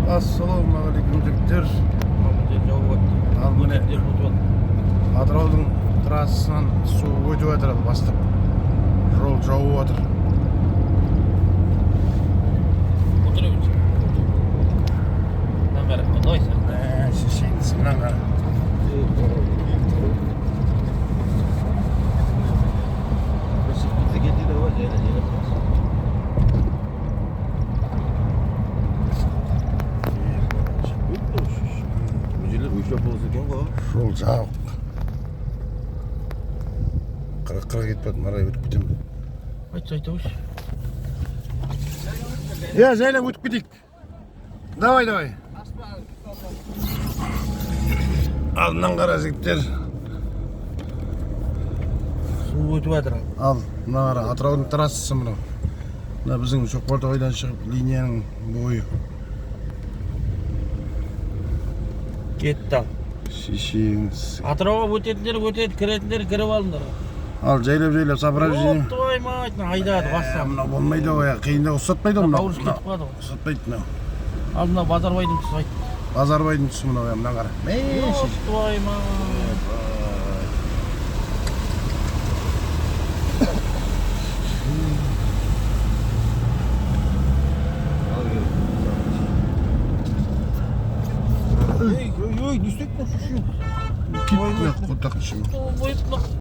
Ассалаумағалейкум, жігіттер. Ал міне, Атыраудың трассасынан су өтіп жатыр, ал бастап жол жауып жатыр. Отыра бер. Мынаны қара, құдай сақта. Ә, шешеңіз, мынаны қара. Шығып кетсе кетеді ғой, жайлап жайлап. Бұл жерлер өшіп болса екен ғой. Жол жабық. Қырыққа кетіп барады, қарай өтіп кетемін. Айтса, айта қойшы. Иә, жайлап өтіп кетейік. Давай, давай. Ал мынаны қара, жігіттер. Су өтіп жатыр. Ал мына қара, Атыраудың трассасы мынау. Мына біздің Шоқпартоғайдан шығып, линияның бойы. Кетті, ал. Шешеңіз. Атырауға өтетіндер өтеді, кіретіндер кіріп алыңдар. Ал жайлап жайлап сопровождение. Ёп твою мать, мына айдады бассам. Мынау болмайды ғой, қиындау, ұстатпайды ғой мынау. Бауыры кетіп қалды ғой. Ұстатпайды мынау. Ал мына Базарбайдың тұсы, айт. Базарбайдың тұсы мынау, иә, мына қара. Мә, Ёп твою мать. Ей, ей, ей, не істейді мына шешең? Кет, мына қотақ. Ой, мына.